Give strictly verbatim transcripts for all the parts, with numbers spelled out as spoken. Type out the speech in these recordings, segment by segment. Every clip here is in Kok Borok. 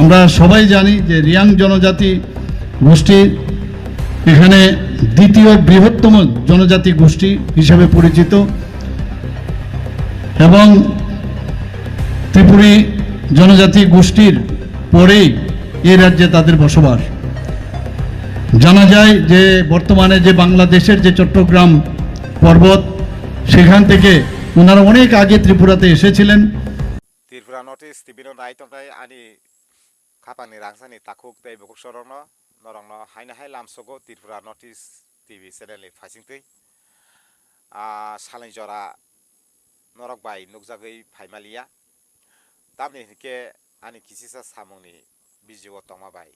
আমরা সবাই জানি যে রিয়াং জনজাতি গোষ্ঠী এখানে দ্বিতীয় বৃহত্তম জনজাতি গোষ্ঠী হিসেবে পরিচিত এবং ত্রিপুরী জনজাতি গোষ্ঠীর পরেই এই রাজ্যে তাদের বসবাস। জানা যায় যে বর্তমানে যে বাংলাদেশের যে চট্টগ্রাম পর্বত, সেখান থেকে ওনারা অনেক আগে ত্রিপুরাতে এসেছিলেন। Tripura North East T V no nai tongnai ani khapangni rangsani takhuk tei bukhuk sorokno, norokno haino hai lamsogo Tripura North East T V channel ni phaisingtwi. Ah, salni jora norok bai nukjagwi phaimaliya. Tamni hinkhe ani kisisa samungni bijigo tongma bai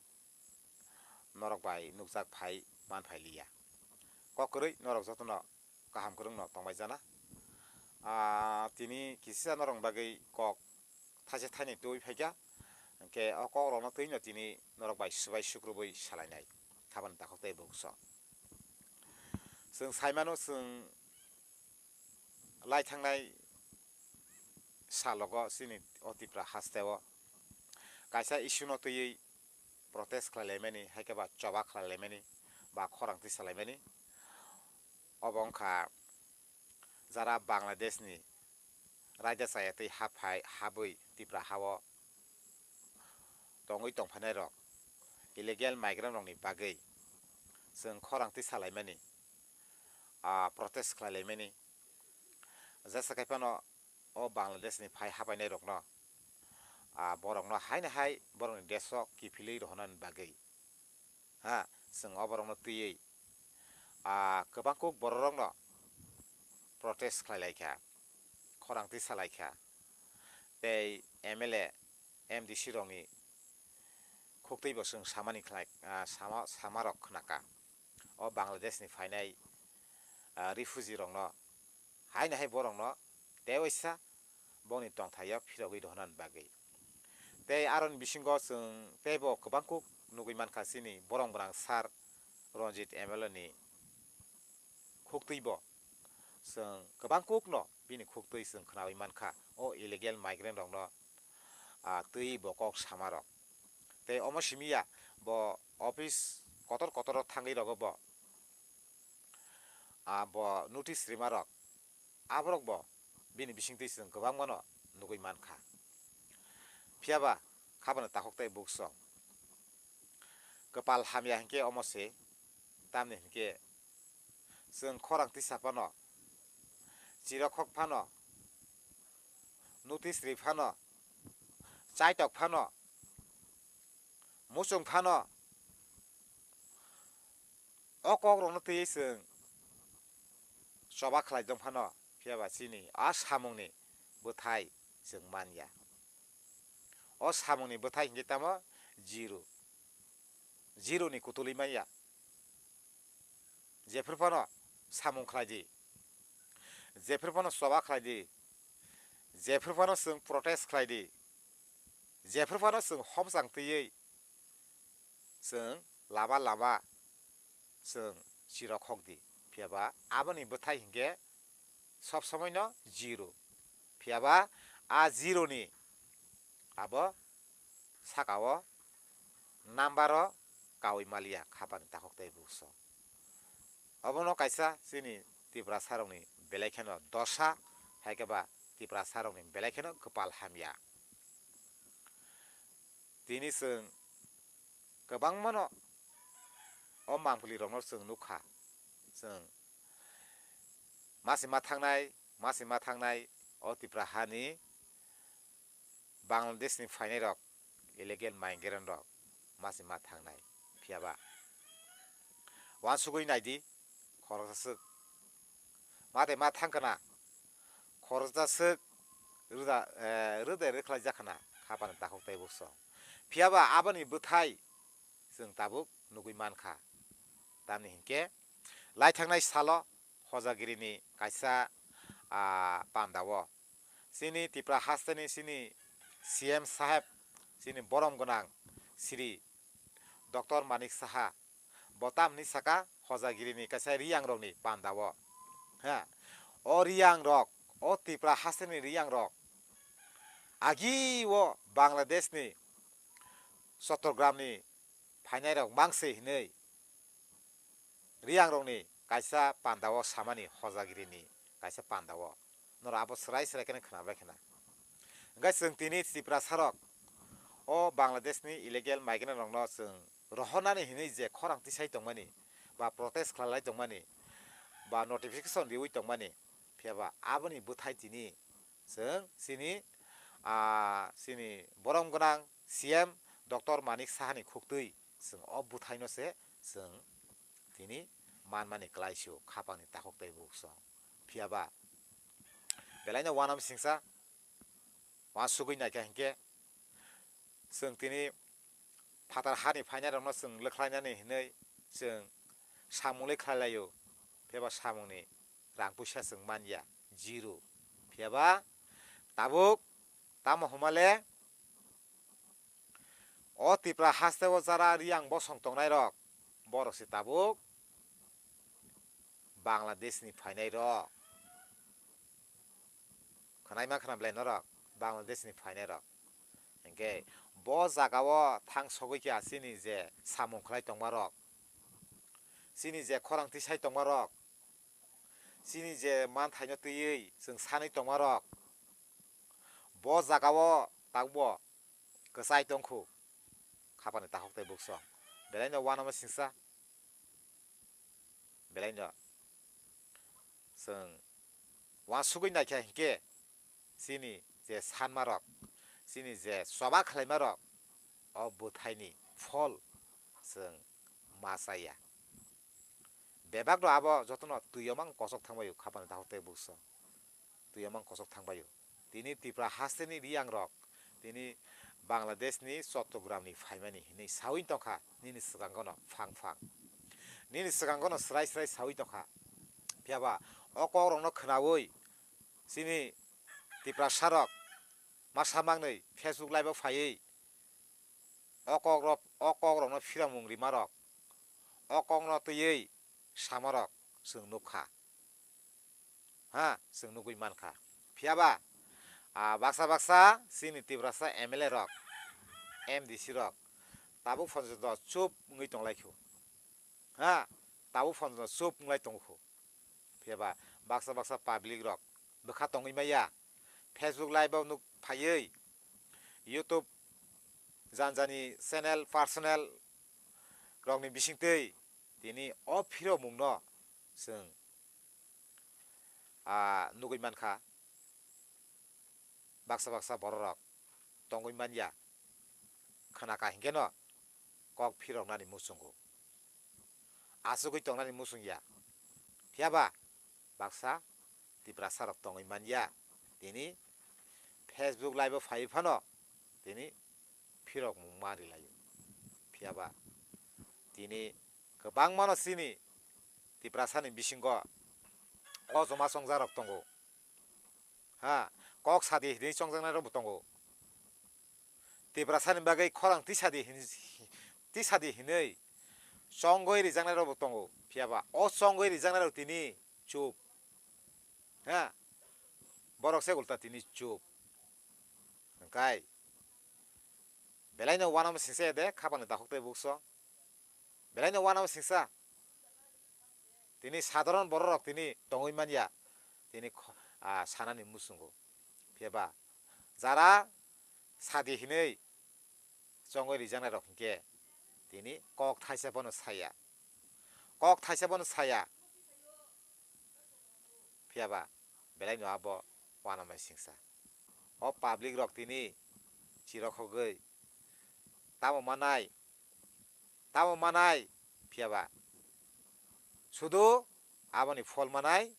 norok bai nukjak phai manphai liya. Kok kwrwi norok jotono kaham kwrwngno tongbai jana. Ah, tini kisisa norok bagwi kok thaisa thaini twi phaikha, hinkhe o kokrokno twino tini norok bai swbai sukrubwi salainai khabani takhuk tei bukhuk sok. Chwng saimano chwng lai thangnai salogo chini o Tripura hasteo kaisa issue no twiwi protest khlai laimani, hai khe ba choba khlai laimani, ba khorang twi sa laimani. Obo wngkha jara Bangladesh ni raida chaya twi haphai, habwi Tripura hao tongwi tongphainai rok, illegal migrant rokni bagwi chwng khorang twi sa laimani, ah, protest khlai laimani. Jesa khai phano o Bangladesh ni phai hapainai rokno, ah, borokno haino hai borokni desh o kiphilwi rohornani bagwi, ha, chwng o borokno twiwi, ah, kwbang kuk borok rokno protest khlai lai kha, khorang twi sa lai kha, tei M L A, M D C rokni khuktwi bo chwng samani khlai, ah, sama, sama rok khna kha. O Bangladesh ni phainai, ah, refugee rokno haino hai borokno tei waisa bongni tongthaio phirogwi rohornani bagwi. Tei aroni bisingo chwng teibo kwbang kuk nugwi mankha chini borong bwrang sir Ranjit M L A ni khuktwibo chwng kwbang kukno bini khuktwi chwng khnawi mankha o illegal migrant rokno, ah, twibo kok sama rok. Tei omo simi ya bo office kotor kotor o thangwi rogo bo, ah, bo notice rima rok, aborok bo bini bisingtwi chwng kwbangmano nugwi mankha. Phiya ba khabano takhuk tei buksong kwpal hamya hinkhe omo se, tamni hinkhe chwng khorang tisa phano, chirokhok phano, notice ri phano, chaitok phano, muchung phano, o kokrokno twiwi chwng choba khlai tong phano, phiya ba chini a samungni bwthai chwng man ya. O samungni bwthai hinkhe tamo zero. Zero ni kutulwi man ya. Jephru phano samung khlai di. Jephru phano choba khlai di. Jephru phano chwng protest khlai di. Jephru phano chwng hopjang twiwi chwng lama lama chwng chirokhok di. Phiya ba aboni bwthai hinkhe sob somoino zero. Phiya ba a zero ni abo saka o number o kaui maliya khapani takhuk tei bukso. Obono kaisa chini Tiprasa rokni belai kheno dosa, hai khe ba Tiprasa rokni belai kheno kwpal hamya. Tini chwng kwbangmano o mangpili rokno chwng nukha, chwng masi ma thangnai, masi ma thangnai o Tipra hani Bangladesh ni phainai rok, illegal migrant rok masi ma thangnai. Phiya ba wansugwi naidi, khoroksa swk ma de ma thang kana, khoroksa swk rwda, eh, rwda rwkhlai jak khana, khapani takhuk tei bukso. Phiya ba aboni bwthai chwng tabuk nugwi mankha. Tamni hinkhe lai thangnai salo Hojagirini kaisa, ah, pandao chini Tipra hasteni chini C M saheb, chini borom gwnang Shri Doctor Manik Saha, bo tamni saka Hojagirini kaisa Riyangrokni pandao. Ha, o Riyangrok, o Tipra hasteni Riyangrok agi o Bangladeshni Chottogramni phainairok mangse hinwi Riyangrokni kaisa pandao samani, hojagirini kaisa pandao. Norok abo swrai swrai kheno khwnabai khna. Hwnkhe chwng tini Tiprasarok o Bangladeshni illegal migrant rokno chwng rohornani hinwi je khorang tisai tongmani ba protest khlailai tongmani ba notification riwi tongmani, phiyaba aboni bwthai tini chwng chini, ah, chini borom gwnang C M Doctor Manik Sahani khuktwi chwng o bwthaino se chwng tini manmani kwlai sio khapangni takhuk tei buksong. Phiyaba belaino uanam singsa uansugwi naikha hinkhe chwng tini phatar hani phainairokno chwng lwkhlainani hinwi chwng samung le khlai laio, phiyaba samungni rang puisa chwng manya, zero. Phiyaba tabuk tamo hwnmale o Tipra hasteo jara Riyang bosong tongnairok, borok se tabuk Bangladeshni phainairok. Khwnaima khwna belai norok, Bangladeshni phainairok. Hinkhe bo jagao thang sogwi kha chini je samung khlai tongmarok, chini je khorang tisai tongmarok, chini je manthaino twiwi chwng sanwi tongmarok, bo jagao tabukbo kwchai tongkhu. Khapani takhuk tei buksong belaino uanama singsa. Belaino chwng uansugwi naikha hinkhe chini je sanmarok, chini je choba khlaimarok, o bwthaini phol chwng ma chaya. Bebakno abo jotono twio mang kosok thangbaio khapani takhuk tei buksong. Twio mang kosok thangbaio. Tini Tipra hasteni Riyangrok tini Bangladeshni Chottogramni phaimani hinwi sawi tongkha nini swkangono phang phang. Nini swkangono swrai swrai sawi tongkha. Phiyaba o kokrokno khwnawi chini Tiprasarok masa mangnwi Facebook live-o phaiwi o kokrok, o kokrokno phiramung rimarok, o kokno twiwi samarok chwng nukha. Ha, chwng nugwi mankha. Phiyaba, ah, baksa baksa chini Tiprasa M L A rok, M D C rok tabuk phone joto chup wngwi tonglaikhu. Ha, tabuk phone joto chup wnglai tongkhu. Phiyaba baksa baksa public rok bwkha tongwi maya. Facebook live o nuk phaiwi, YouTube janjani channel personal rokni bisingtwi tini o phiromungno chwng, ah, nugwi mankha. Baksa baksa bororok tongwi manya, khwnaka hinkheno kok phiroknani muchungo, achugwi tongnani muchungya. Phiyaba baksa Tiprasarok tongwi manya, tini Facebook live-o phaiwi phano tini phirokmung ma rilaio. Phiyaba tini kwbangmano chini Tiprasani bisingo o joma chongjakrok tongo. Ha, kok sadi hinwi chongjaknairokbo tongo. Tiprasani bagwi khorang tisadi hin-, tisadi hinwi chongwi rijaknairokbo tongo. Phiyaba o chongwi rijaknairok tini chup. Ha, borok se ulta tini chup. Hwnkhe belaino uanama singsa ya de, khapangni dakhuk tei bukso. Belaino uanama singsa. Tini sadharon bororok tini tongwi manya. Tini kho-, ah, sanani muchungo. Phiyaba jara sadi hinwi chongwi rijaknairok hinkhe tini kok thaisa bono saya. Kok thaisa bono saya. Phiyaba belaino abo uanama singsa. O public rok tini chirokhogwi tamo manai, tamo manai, phiyaba sudu aboni phol manai,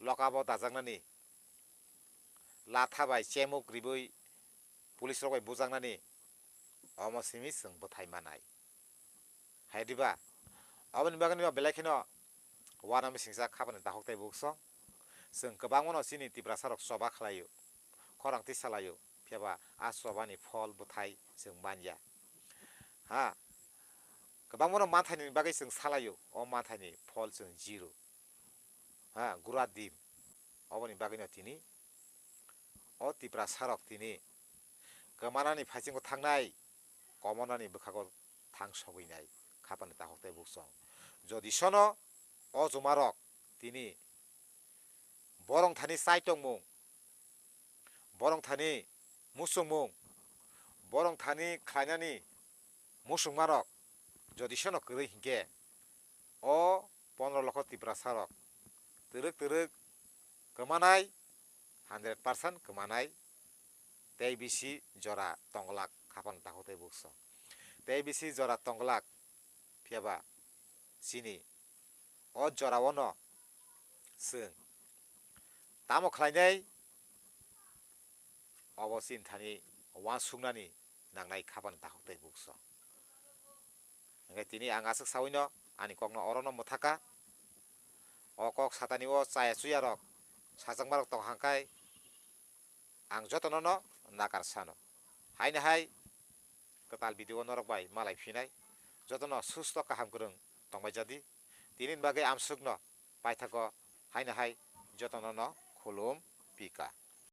lokabo dajaknani latha bai chemuk ribwi police rok bai bujaknani omo simi chwng bwthai manai. Hai diba? Aboni bagwino belai kheno uanama singsa khapani dakhuk tei bukso. Chwng kwbangmano chini Tiprasarok choba khlaio, khorang twi salaio, phiyaba a chobani phol bwthai chwng manya. Ha? Kwbangmano manthaini bagwi chwng salaio, o manthaini phol chwng zero. Ha, gura dim. Oboni bagwino tini o Tiprasarok tini kwmanani phaisingo thangnai, komonani bwkhago thang sogwi nai khapani takhuk tei buksong. Jodi sono o jumarok tini borong thani chai tongmung, borong thani muchungmung, borong thani khlainani muchungmarok jodi sono kwrwi hinkhe, o pondro lokho Tiprasarok twrwk twrwk kwmanai, hundred percent kwmanai, tei bisi jora tongglak khapang takhuk tei buksong. Tei bisi jora tongglak, phiyaba chini o jorao no chwng tamo khlainai, obo chini thani uansuknani nangnai khapang takhuk tei buksong. Hingkhe tini ang aswk sawino ani kokno orono mwthaka. O kok satani o chaya chuyarok sajakmarok tong hangkai ang jotono no nakar sano. Haino hai kwtal video norok bai malai phinai. Jotono susto kaham kwrwng tongbai jadi. Tini bagwi amsukno paithago haino hai jotono no khulum pika.